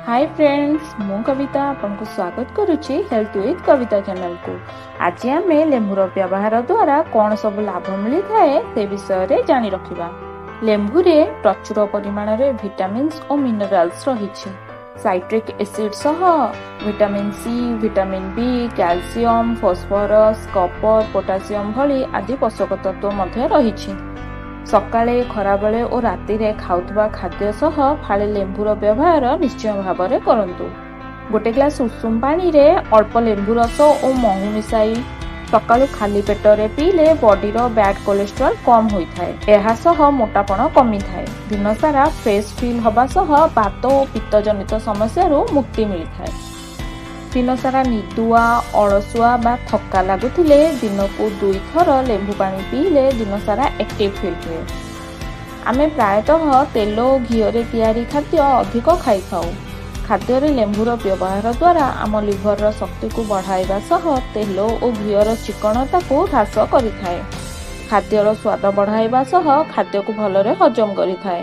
High friends, ମୁଁ କବିତା ଆପଣଙ୍କୁ ସ୍ୱାଗତ କରୁଛି ହେଲ୍ଥ ୱିଥ୍ କବିତା ଚ୍ୟାନେଲକୁ। ଆଜି ଆମେ ଲେମ୍ବୁର ବ୍ୟବହାର ଦ୍ୱାରା କ'ଣ ସବୁ ଲାଭ ମିଳିଥାଏ, ସେ ବିଷୟରେ ଜାଣି ରଖିବା। ଲେମ୍ବୁରେ ପ୍ରଚୁର ପରିମାଣରେ ଭିଟାମିନ୍ସ ଓ ମିନେରାଲ୍ସ ରହିଛି। ସାଇଟ୍ରିକ୍ ଏସିଡ୍ ସହ vitamin C, vitamin B, calcium, phosphorus, କପର, ପୋଟାସିୟମ ଭଳି ଆଦି ପୋଷକ ତତ୍ତ୍ୱ ମଧ୍ୟ ରହିଛି। ସକାଳେ, ଖରାବେଳେ ଓ ରାତିରେ ଖାଉଥିବା ଖାଦ୍ୟ ସହ ଫାଳେ ଲେମ୍ବୁର ବ୍ୟବହାର ନିଶ୍ଚୟ ଭାବରେ କରନ୍ତୁ। ଗୋଟେ ଗ୍ଲାସ ଉଷୁମ ପାଣିରେ ଅଳ୍ପ ଲେମ୍ବୁ ରସ ଓ ମହୁ ମିଶାଇ ସକାଳୁ ଖାଲି ପେଟରେ ପିଇଲେ ବଡିର ବ୍ୟାଡ୍ କୋଲେଷ୍ଟ୍ରଲ କମ୍ ହୋଇଥାଏ। ଏହା ସହ ମୋଟାପଣ କମିଥାଏ। ଦିନସାରା ଫ୍ରେଶ୍ ଫିଲ୍ ହବା ସହ ବାତ ଓ ପିତ୍ତ ଜନିତ ସମସ୍ୟାରୁ ମୁକ୍ତି ମିଳିଥାଏ। ଦିନସାରା ନିଦୁଆ, ଅଳସୁଆ ବା ଥକ୍କା ଲାଗୁଥିଲେ ଦିନକୁ ଦୁଇଥର ଲେମ୍ବୁ ପାଣି ପିଇଲେ ଦିନସାରା ଆକ୍ଟିଭ ଫିଲ୍ ହୁଏ। ଆମେ ପ୍ରାୟତଃ ତେଲ ଓ ଘିଅରେ ତିଆରି ଖାଦ୍ୟ ଅଧିକ ଖାଇଥାଉ। ଖାଦ୍ୟରେ ଲେମ୍ବୁର ବ୍ୟବହାର ଦ୍ୱାରା ଆମ ଲିଭରର ଶକ୍ତିକୁ ବଢ଼ାଇବା ସହ ତେଲ ଓ ଘିଅର ଚିକଣତାକୁ ହ୍ରାସ କରିଥାଏ। ଖାଦ୍ୟର ସ୍ୱାଦ ବଢ଼ାଇବା ସହ ଖାଦ୍ୟକୁ ଭଲରେ ହଜମ କରିଥାଏ।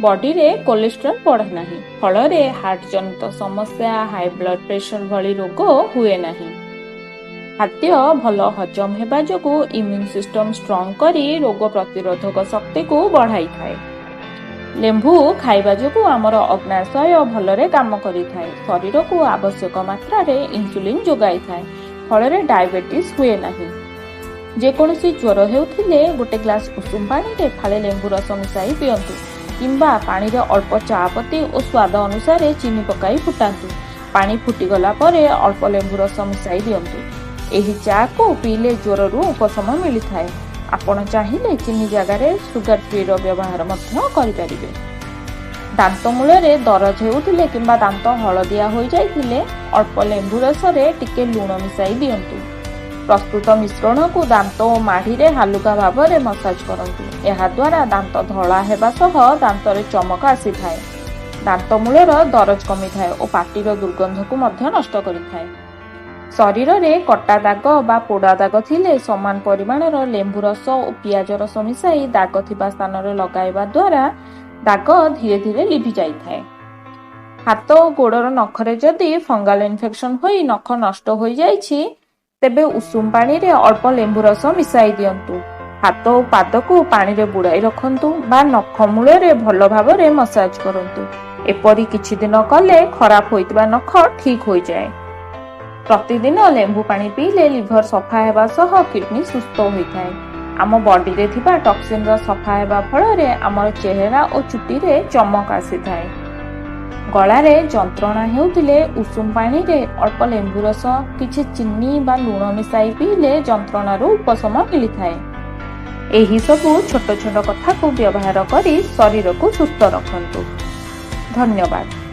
ବଡିରେ କୋଲେଷ୍ଟ୍ରଲ ବଢ଼େ ନାହିଁ, ଫଳରେ ହାର୍ଟ ଜନିତ ସମସ୍ୟା, ହାଇ ବ୍ଲଡ ପ୍ରେସର ଭଳି ରୋଗ ହୁଏ ନାହିଁ। ଖାଦ୍ୟ ଭଲ ହଜମ ହେବା ଯୋଗୁଁ ଇମ୍ୟୁନ ସିଷ୍ଟମ ଷ୍ଟ୍ରଙ୍ଗ କରି ରୋଗ ପ୍ରତିରୋଧକ ଶକ୍ତିକୁ ବଢ଼ାଇଥାଏ। ଲେମ୍ବୁ ଖାଇବା ଯୋଗୁଁ ଆମର ଅଗ୍ନାଶୟ ଭଲରେ କାମ କରିଥାଏ। ଶରୀରକୁ ଆବଶ୍ୟକ ମାତ୍ରାରେ ଇନ୍ସୁଲିନ ଯୋଗାଇଥାଏ, ଫଳରେ ଡାଇବେଟିସ୍ ହୁଏ ନାହିଁ। ଯେକୌଣସି ଜ୍ୱର ହେଉଥିଲେ ଗୋଟେ ଗ୍ଲାସ ଉଷୁମ ପାଣିରେ ଫାଳେ ଲେମ୍ବୁ ରସ ମିଶାଇ ପିଅନ୍ତୁ କିମ୍ବା ପାଣିରେ ଅଳ୍ପ ଚା ପତି ଓ ସ୍ୱାଦ ଅନୁସାରେ ଚିନି ପକାଇ ଫୁଟାନ୍ତୁ। ପାଣି ଫୁଟିଗଲା ପରେ ଅଳ୍ପ ଲେମ୍ବୁ ରସ ମିଶାଇ ଦିଅନ୍ତୁ। ଏହି ଚାକୁ ପିଇଲେ ଜ୍ୱରରୁ ଉପଶମ ମିଳିଥାଏ। ଆପଣ ଚାହିଁଲେ ଚିନି ଜାଗାରେ ସୁଗାର ଫ୍ରିର ବ୍ୟବହାର ମଧ୍ୟ କରିପାରିବେ। ଦାନ୍ତ ମୂଳରେ ଦରଜ ହେଉଥିଲେ କିମ୍ବା ଦାନ୍ତ ହଳଦିଆ ହୋଇଯାଇଥିଲେ ଅଳ୍ପ ଲେମ୍ବୁ ରସରେ ଟିକେ ଲୁଣ ମିଶାଇ ଦିଅନ୍ତୁ। ପ୍ରସ୍ତୁତ ମିଶ୍ରଣକୁ ଦାନ୍ତ ଓ ମାଢ଼ିରେ ହାଲୁକା ଭାବରେ ମସାଜ କରନ୍ତୁ। ଏହାଦ୍ୱାରା ଦାନ୍ତ ଧଳା ହେବା ସହ ଦାନ୍ତରେ ଚମକ ଆସିଥାଏ। ଦାନ୍ତ ମୂଳର ଦରଜ କମିଥାଏ ଓ ପାଟିର ଦୁର୍ଗନ୍ଧକୁ ମଧ୍ୟ ନଷ୍ଟ କରିଥାଏ। ଶରୀରରେ କଟା ଦାଗ ବା ପୋଡ଼ା ଦାଗ ଥିଲେ ସମାନ ପରିମାଣର ଲେମ୍ବୁ ରସ ଓ ପିଆଜ ରସ ମିଶାଇ ଦାଗ ଥିବା ସ୍ଥାନରେ ଲଗାଇବା ଦ୍ୱାରା ଦାଗ ଧୀରେ ଧୀରେ ଲିଭି ଯାଇଥାଏ। ହାତ ଓ ଗୋଡ଼ର ନଖରେ ଯଦି ଫଙ୍ଗାଲ ଇନଫେକ୍ସନ ହୋଇ ନଖ ନଷ୍ଟ ହୋଇଯାଇଛି, ତେବେ ଉଷୁମ ପାଣିରେ ଅଳ୍ପ ଲେମ୍ବୁ ରସ ମିଶାଇ ଦିଅନ୍ତୁ। ହାତ ଓ ପାଦକୁ ପାଣିରେ ବୁଡ଼ାଇ ରଖନ୍ତୁ ବା ନଖ ମୂଳରେ ଭଲ ଭାବରେ ମସାଜ କରନ୍ତୁ। ଏପରି କିଛି ଦିନ କଲେ ଖରାପ ହୋଇଥିବା ନଖ ଠିକ୍ ହୋଇଯାଏ। ପ୍ରତିଦିନ ଲେମ୍ବୁ ପାଣି ପିଇଲେ ଲିଭର ସଫା ହେବା ସହ କିଡନୀ ସୁସ୍ଥ ହୋଇଥାଏ। ଆମ ବଡିରେ ଥିବା ଟକ୍ସିନର ସଫା ହେବା ଫଳରେ ଆମର ଚେହେରା ଓ ଚୁଟିରେ ଚମକ ଆସିଥାଏ। ଗଳାରେ ଯନ୍ତ୍ରଣା ହେଉଥିଲେ ଉଷୁମ ପାଣିରେ ଅଳ୍ପ ଲେମ୍ବୁ ରସ, କିଛି ଚିନି ବା ଲୁଣ ମିଶାଇ ପିଇଲେ ଯନ୍ତ୍ରଣାରୁ ଉପଶମ ମିଳିଥାଏ। ଏହି ସବୁ ଛୋଟ ଛୋଟ କଥାକୁ ବ୍ୟବହାର କରି ଶରୀରକୁ ସୁସ୍ଥ ରଖନ୍ତୁ। ଧନ୍ୟବାଦ।